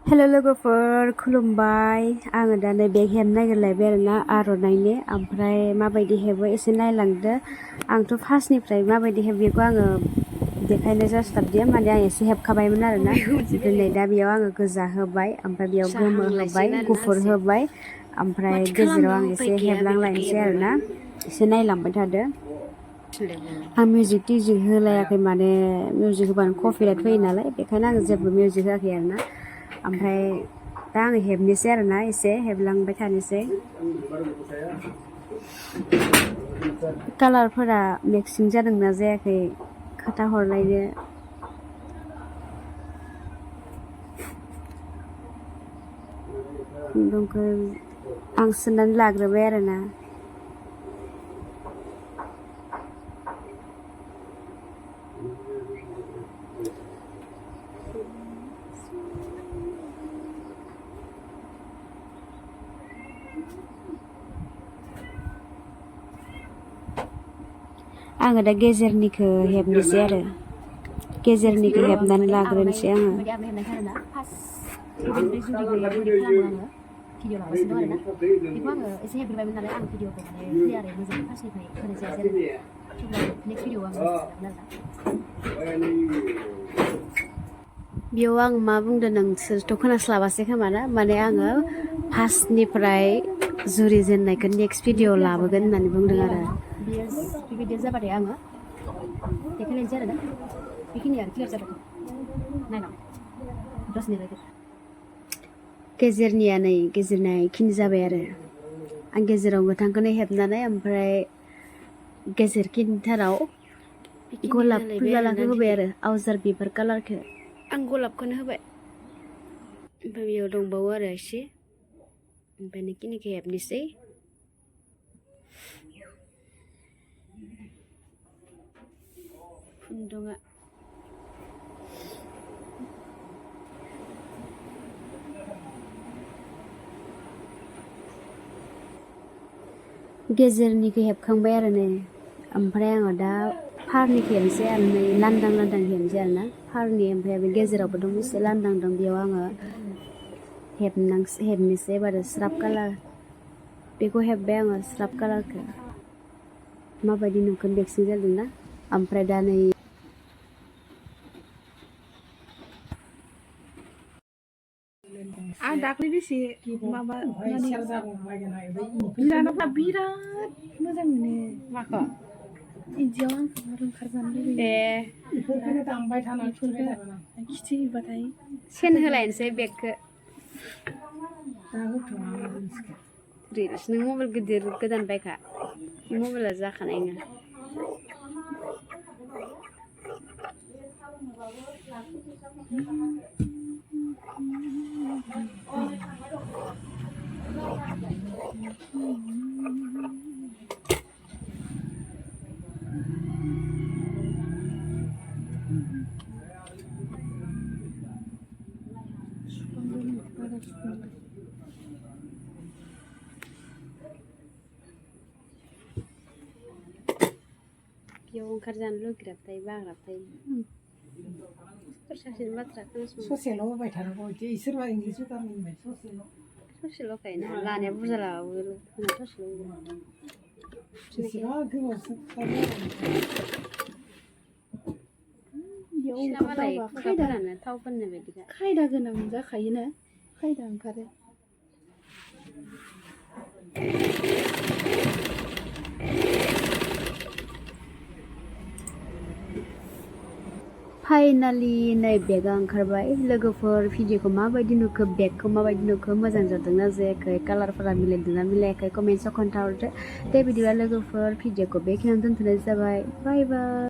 hello लोगोफोर खुलुमबाय आङो दा नै बेग हेबनो नागिरलायबाय आरोना आर'नाइनि ओमफ्राय माबायदि हेबो एसे नायलांदो आंथ' फार्स्टनिफ्राय माबायदि हेबो बेखौ आङो देखायनो जास्लाबदिया माने आं एसे हेबखाबायमोन आरोना दिनै दा बेयाव आङो गोजा होबाय ओमफ्राय बेयाव गोमो होबाय गुफुर होबाय ओमफ्राय गेजेराव आं एसे हेबलांलायनोसै आरोना एसे नायलांबाय थादो आं मिउजिक टिउजिक होलायाखै माने मिउजिक होबानो कपिराइट फैयो नालाय बेखायनो आं जेबो मिउजिक होआखै आरोना ओमफ्राय दा आङो हेबनोसै आरोना एसे हेबलांबाय थानोसै कालारफोरा मिक्सिं जादोंना जायाखै खोथा हरलायनो खुन्दुंखौ आं सोनानै लाग्रोबाय आरोना आङो दा गेजेरनिखौ हेबनोसै आरो गेजेरनिखौ हेबनानै लाग्रोनोसै आङो बेयाव आं मा बुंदों नोंसोरथ' खोनास्लाबासै खोमा ना माने आङो फार्स्टनिफ्राय जुरिजेननायखौ नेक्स्ट भिडिअ लाबोगोन होननानै बुंदों आरो बेबायदि जाबाथाय आङो देखायलायनोसै आरोना बेखिनिया क्लियार जाबाथाय नायनाव दसनि रायगोन गेजेरनिया नै गेजेरनिया इखिनि जाबाय आरो आं गेजेराव गोथांखौनो हेबनानै ओमफ्राय गेजेर खिनिथाराव गलाप फुलालाखौ होबाय आरो आवजार बिबार कालारखौ आं गलापखौनो होबाय ओमफ्राय बेयाव दंबावो आरो एसे ओमफ्राय बेखिनिखौ हेबनोसै खुन्दुङा गेजेरनिखौ हेबखांबाय आरो नै ओमफ्राय आङो दा फारनिखौ हेबनोसै आरो नै लांदां लांदां हेबनोसै आरोना फारनि ओमफ्राय बे गेजेरावबो दं एसे लांदां दं बेयाव आङो हेबनोसै एबार स्राब कालार बेखौ हेब्बाय आङो स्राब कालारखौ माबायदि नुगोन बेक्सिं जादोंना ओमफ्राय दा नै आं दाख्लै बेसे माबा बिराद मोजां मोनो माखौ बिदियाव आंखौ ओंखारजानो लुबैयो दामबाय थानानै खिथि हैबाथाय सेन होलायनोसै बेगखौ रिल्स नों मबाइल गिदिर गोदान बायखा मबाइला जाखानाय नङा बेयाव ओंखारजानो लुगैग्राबथाय बाग्राबथाय सासेनि बाथ्रा खोनासं ससेल' होबाय थानांगौ बिदि इसोरबा इंलिस होथारनांबाय ससेल' खायोना लानाया बुरजा लाबाबो ससेल' बेसेबा गोबावसो थाव फोननो बायदिखा खायदा गोनां जाखायोना खायदा ओंखारो फाइनालि नै बेगा ओंखारबाय लोगोफोर भिडिअखौ माबायदि नुखो बेगखौ माबायदि नुखो मोजां जादोंना जायाखै कालारफोरा मिलायदोंना मिलायाखै कमेन्टआव खोन्थाहरदो दे बिदिब्ला लोगोफोर भिडिअखौ बेखिनियावनो दोनथ'नाय जाबाय बाय बाय